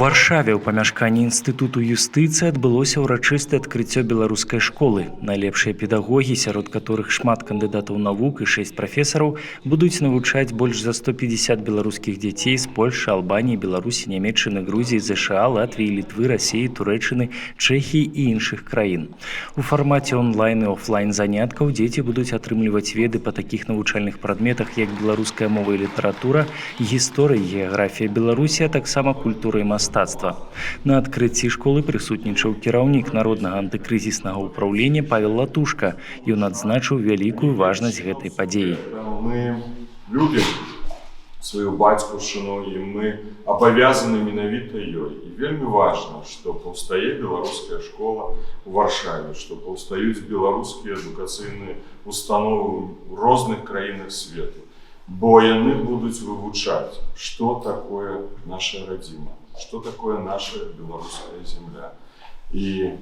Варшаве ў памяшканні Інстытуту юстыцыі адбылося ўрачыстае адкрыццё беларускай школы. Найлепшыя педагогі, сярод каторых шмат кандыдатаў навук і шэсць прафесараў, будуць навучаць больш за 150 беларускіх дзяцей з Польшы, Албаніі, Беларусі, Нямеччыны, Грузіі, ЗША, Латвіі, Літвы, Расіі, Турэччыны, Чэхіі і іншых краін. У фармаце онлайн і офлайн заняткаў дзеці будуць атрымліваць веды па такіх навучальных прадметах, як беларуская мова і літаратура, гісторыя і геаграфія Беларусі, а таксама культура і мастацтва. На адкрыцці школы прысутнічаў кіраўнік Народнага антыкрызіснага ўпраўлення Павел Латушка. Ён адзначыў вялікую важнасць гэтай падзеі. Мы любім сваю бацькаўшчыну, і мы абавязаны менавіта ёй. І вельмі важна, што паўстае беларуская школа ў Варшаве, што паўстаюць беларускія адукацыйныя установы ў розных краінах свету. Бо яны будуць вывучаць, што такое наша радзіма, што такое наша беларуская зямля. І,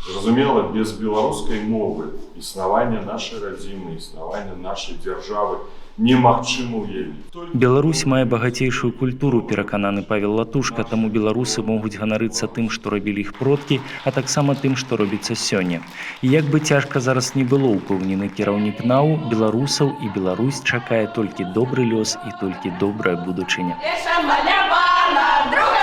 зразумела, без беларускай мовы існаванне нашай радзімы, існаванне нашай дзяржавы немагчыма ўявіць. Беларусь мае багацейшую культуру, перакананы Павел Латушка, таму беларусы могуць ганарыцца тым, што рабілі іх продкі, а таксама тым, што робіцца сёння. І як бы цяжка зараз не было, упэўнены кіраўнік НАУ, беларусаў і Беларусь чакае толькі добры лёс і толькі добрая будучыня. Перша малявала, друга